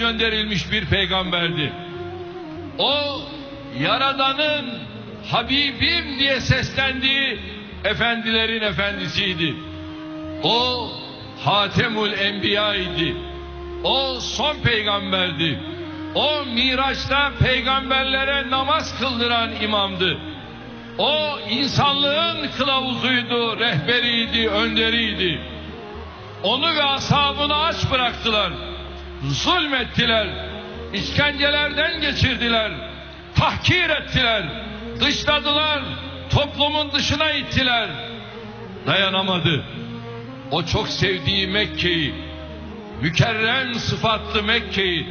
gönderilmiş bir peygamberdi. O Yaradan'ın Habibim diye seslendiği efendilerin efendisiydi. O Hatemul Enbiya idi. O son peygamberdi. O Miraç'ta peygamberlere namaz kıldıran imamdı. O insanlığın kılavuzuydu, rehberiydi, önderiydi. Onu ve ashabını aç bıraktılar. Zulmettiler. İşkencelerden geçirdiler. Tahkir ettiler. Dışladılar. Toplumun dışına ittiler. Dayanamadı. O çok sevdiği Mekke'yi, mükerrem sıfatlı Mekke'yi,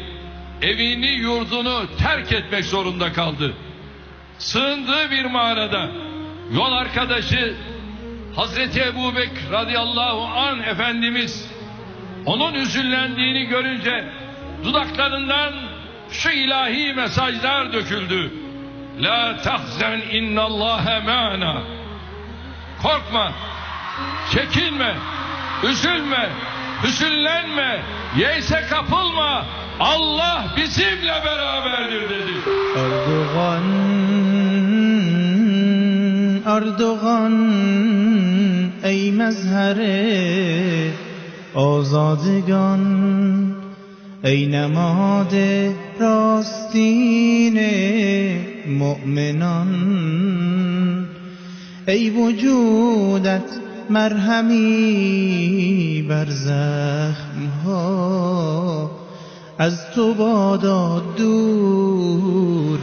evini yurdunu terk etmek zorunda kaldı. Sığındığı bir mağarada yol arkadaşı Hazreti Ebu Bekir radıyallahu anh Efendimiz onun üzüllendiğini görünce dudaklarından şu ilahi mesajlar döküldü. La tahzen innallâhe me'ana. Korkma, çekinme, üzülme, hüzünlenme, yeyse kapılma. Allah bizimle beraberdir dedi. Erdoğan, Erdoğan, ey mezhere azadgan, ey nemad راستین مؤمنان، ای وجودت مرهمی بر زخمها، از تو بادا دور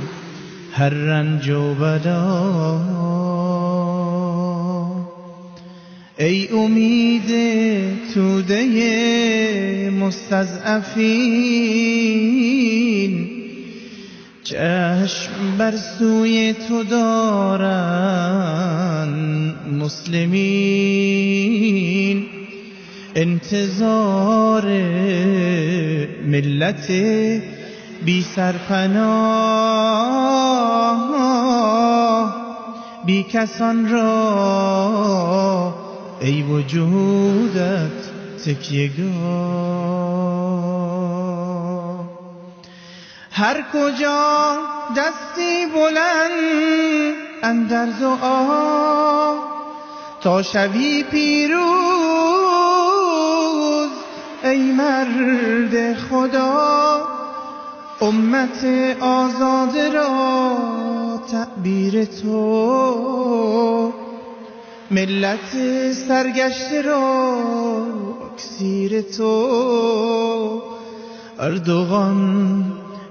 هر رنج و بلا. ای امید توده مستضعفین، چشم بر سوی تو دارند مسلمین، انتظار ملت بی سرپناه بی کسان را ای وجودت تکیه گاه. هر کجا دستی بلند اندر دعا، تا شوی پیروز ای مرد خدا. امت آزاد را تعبیر تو، ملت سرگشته را اکسیر تو. اردوغان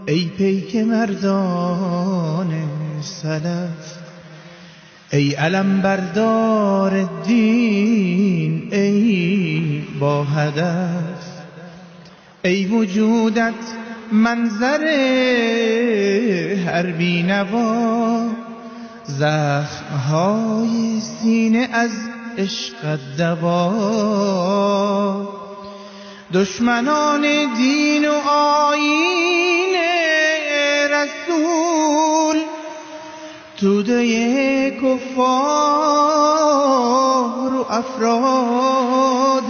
ای پیک مردان سلف، ای علم بردار دین ای با هدف، ای وجودت منظر هر بینوا، زخمهای سینه از عشق دوا. دشمنان دین و آیین رسول، توده کفار و افراد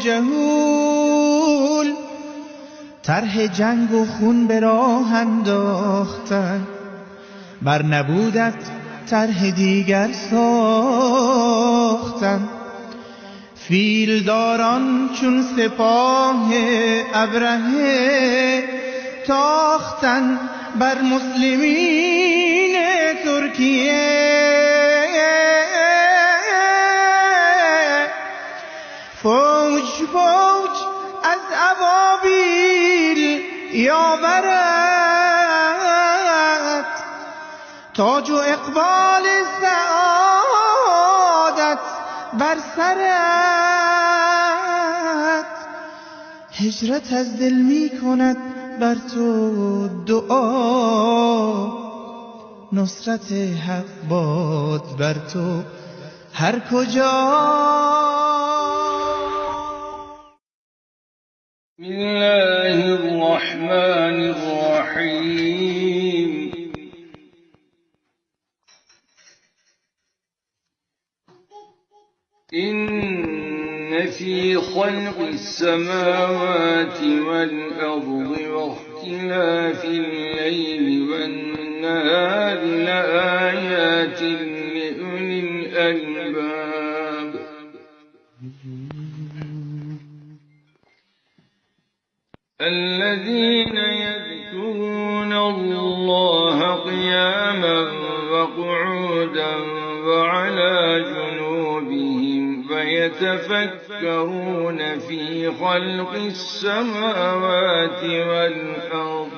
جهول، طرح جنگ و خون به راه انداختن، بر نبودت طرح دیگر ساختن. فیلداران چون سپاه ابرهه، تاختن بر مسلمین ترکیه. فوج فوج از ابابیل یاورد، تاج و اقبال سعادت بر سرت. هجرت از دل می کند بر تو دعا، نصرت حق باد بر تو هر کجا. بسم الله الرحمن الرحیم. إنا إن في خلق السماوات والأرض واختلاف الليل والنهار لآيات لأولي الألباب. الذين يذكرون الله قياما وقعودا وعلى جنوبهم ويتفكرون في خلق السماوات والأرض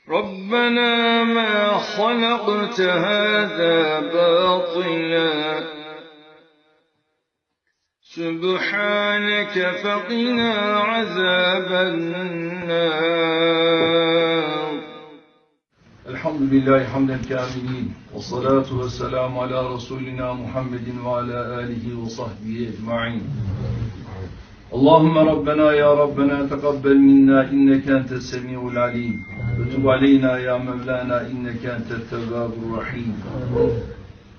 ربنا ما خلقت هذا باطلا سبحانك فقنا عذاب النار. الحمد لله حمدا الكاملين والصلاة والسلام على رسولنا محمد وعلى آله وصحبه أجمعين. اللهم ربنا يا ربنا تقبل منا إنك أنت السميع العليم وتب علينا يا مولانا إنك أنت التواب الرحيم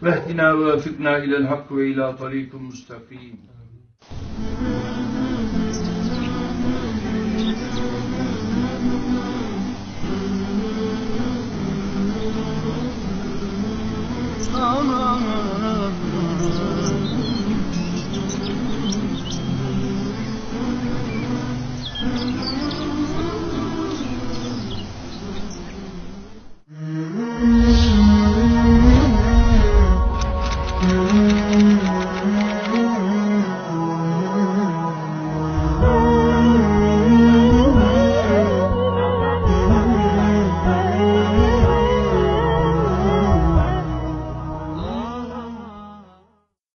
واهدنا ووفقنا إلى الحق وإلى طريق مستقيم. Oh, no, no, no, no.